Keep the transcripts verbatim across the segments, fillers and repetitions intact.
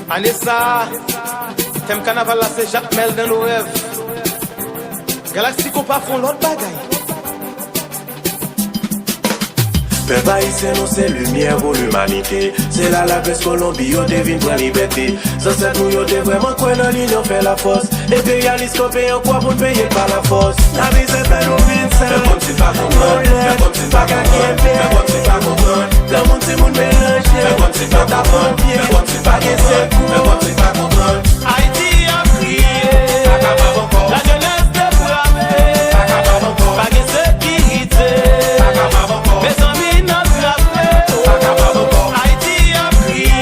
Ane sa a, tèm kanaval la se Jakmèl dans nos rêves. Galaxy Konpa fè yon lòt bagay. Pèp ayisyen, nou se limyè pou limanite. Se la Lagrès Kolonbi yo te vin pran libète. Zansèt nou yo te vrèman kwè nan linyon fè lafòs. Enperyalis kanpe an kwa pou n peye pa lafòs. N a bezwen fè nou vin sa. Fè kòmsi n pa konprann. Fè kòmsi n pa konprann. Fè kòmsi n pa konprann. Granmoun, timoun melanje. Fè kòmsi n pa konprann. Fè kòmsi n pa konprann. Fè kòmsi n pa konprann. Ayiti ap kriye. Pa kapab ankò. Lajenès deprave. Pa kapab ankò. Pa gen sekirite. Pa kapab ankò. Mezanmi, n ap trape. Pa kapab ankò. Ayiti ap kriye.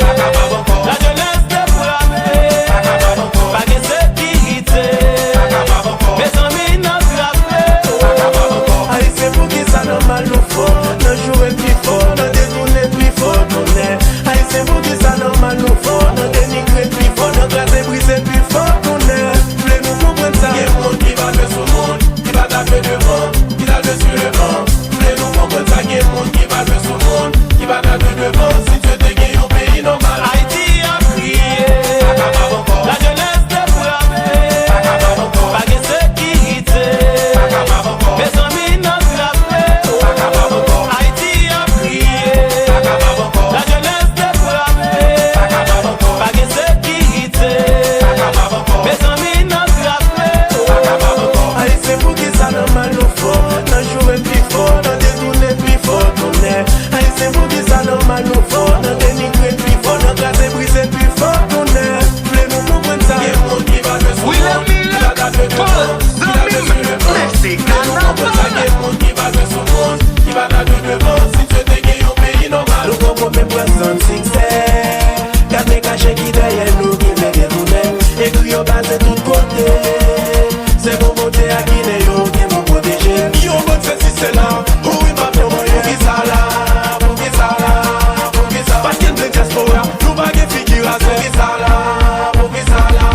Pa kapab ankò. Lajenès deprave. Pa kapab ankò. Pa gen sekirite. Pa kapab ankò. Mezanmi, n ap trape. Pa kapab ankò. Ayisyen, poukisa nan mal nou fò, nan joure pi fò, nan detounen pi fò tounen? Ayisyen, poukisa nan mal nou fò, nan denigre pi fò, nan kraze brize pi fò tounen? Vle nou konprann sa. Gen moun ki pa jwe sou moun, ki pa ta jwe devan, ki ta jwe sou levan. Vle nou konprann sa. Gen moun ki pa jwe sou moun, ki pa ta jwe devan. Si Dye te gen yon peyi nòmal. Ayiti ap kriye. Pa kapab ankò. Lajenès deprave. Pa kapab ankò. Pa gen sekirite. Pa kapab ankò. Mezanmi, n ap trape. Pa kapab ankò. Ayiti ap kriye. Pa kapab ankò. Lajenès deprave. Pa kapab ankò. Pa gen sekirite. Pa kapab ankò. Mezanmi, n ap trape. Pa kapab ankò. Ayisyen, poukisa nan mal nou fò, nan joure pi fò, nan detounen pi fò tounen? Ayisyen, poukisa nan mal nou fò, nan denigre pi fò, nan kraze brize pi fò tounen? Vle nou konprann sa. Gen moun ki pa jwe sou moun, ki pa ta jwe devan, ki ta jwe sou levan. Vle nou konprann sa. Gen moun ki pa jwe sou moun, ki pa ta jwe devan. Si Dye te gen yon peyi nòmal. Nou poko menm pran sant siksè. Gade kache ki dèyè nou ki vle detounen. Egri yo baze tout kote. Se bon Bondye a ki ne yo ki pou pwoteje. Yon bann sesi sela. Ou wi m ap yon mwen. Poukisa la? Poukisa la? Poukisa? Paske n se dyaspora. Nou pa gen figi razè. Poukisa la? Poukisa la?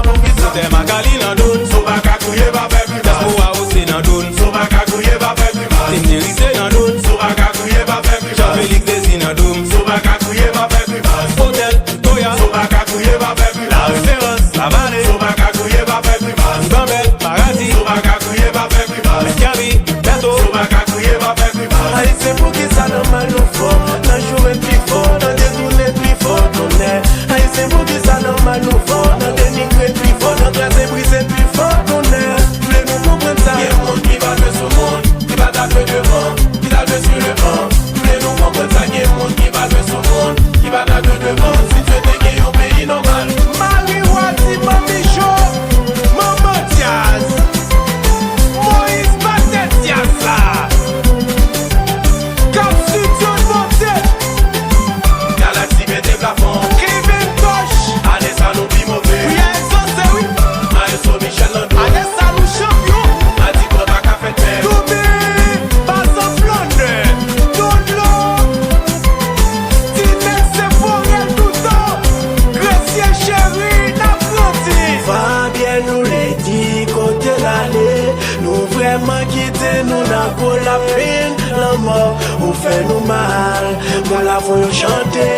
Poukisa? Doktè Makali nan do n. Si w pa ka kriye, pa fè grimas. Dyaspora Ose nan do n. Si w pa ka kriye, pa fè grimas. Tim Derisse nan do n. Si w pa ka kriye, pa fè grimas. Jean Félix Désir nan do m. Si w pa ka kriye, pa fè grimas. Otèl Victoria. Si w pa ka kriye, pa fè grimas. La Référence, Lavale. Si w pa ka kriye, pa fè grimas. Ibanbèl, Paradi. Si w pa ka kriye, pa fè grimas. Lèskevi, Bèto. Si w pa ka kriye, pa fè grimas. Ayisyen, poukisa nan mal nou fò, nan joure pi fò, nan detounen pi fò tounen? Ayisyen, poukisa nan mal nou fò, nan denigre pi fò, nan kraze brize pi fò tounen? Vle nou konprann sa. Gen moun ki pa jwe sou moun, ki pa ta jwe devan, ki ta jwe sou levan. Vle nou konprann sa. Gen moun ki pa jwe sou moun, ki pa ta jwe devan. Si Dye te gen yon peyi nòmal. Marie Wadi, Manmi Jo, Manman Dyaz, Moyiz batè dyaz la. K ap swiv Dyonn monte. Galaxy mete plafon. Cleven Tosh. Ane sa nou pi move. Priyè egzose, wi. Maestro Michel nan do. Ane sa nou chanpyon. Madigra pa ka fèt bèl. Doumi, Bazan flannè. Dolo. Ti nèg se forèl toutan. Gresye cheri, n ap grandi. Fabyèn ou ledi kote l ale. Nou vrèman kite nou nan kolapin lanmò. Ou fè nou mal. Mwen la fò yo chante.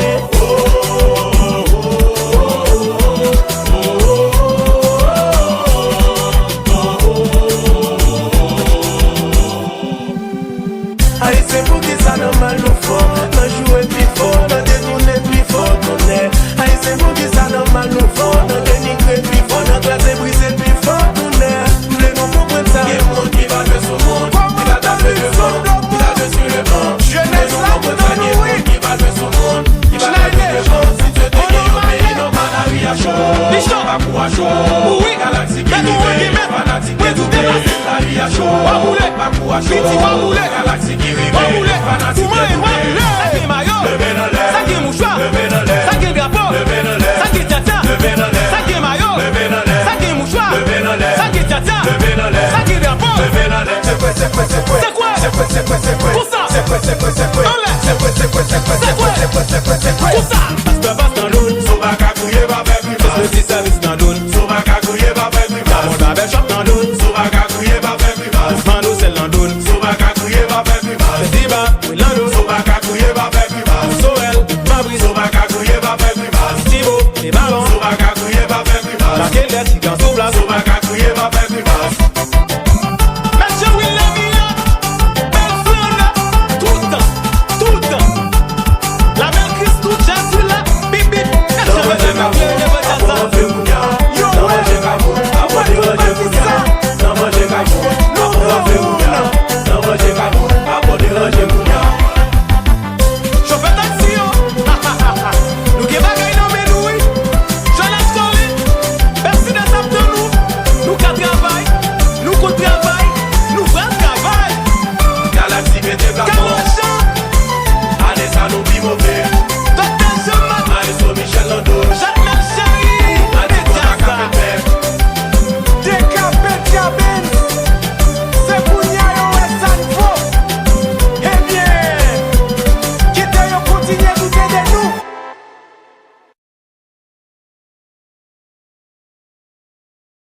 Ayisyen, poukisa nan mal nou fò, nan joure pi fò, nan detounen pi fò tounen? Ayisyen, poukisa nan mal nou fò, nan denigre pi fò, nan kraze brize pi fò tounen? Vle nou konprann sa. Gen moun ki pa jwe sou moun, ki pa ta jwe devan, ki ta jwe sou levan. Vle nou konprann sa. Gen moun ki pa jwe sou moun, ki pa ta jwe devan. Si Dye te gen yon peyi nòmal, lari a cho, pakou a cho, Galaxy ki rive, fanatik dedoube. Lari a cho, pakou a cho, Galaxy ki rive, fanatik dedoube. Sa gen mayo, sa gen mouchwa, sa gen drapo, sa gen tchatcha, sa gen mayo, sa gen mouchwa, sa gen tchatcha, sa gen drapo. Sekwe, sekwe, sekwe. Sekwe, sekwe, sekwe. Konsa. Sekwe, sekwe, sekwe. Anlè. Sekwe, sekwe, sekwe. Sekwe. Sekwe, sekwe, sekwe. Konsa.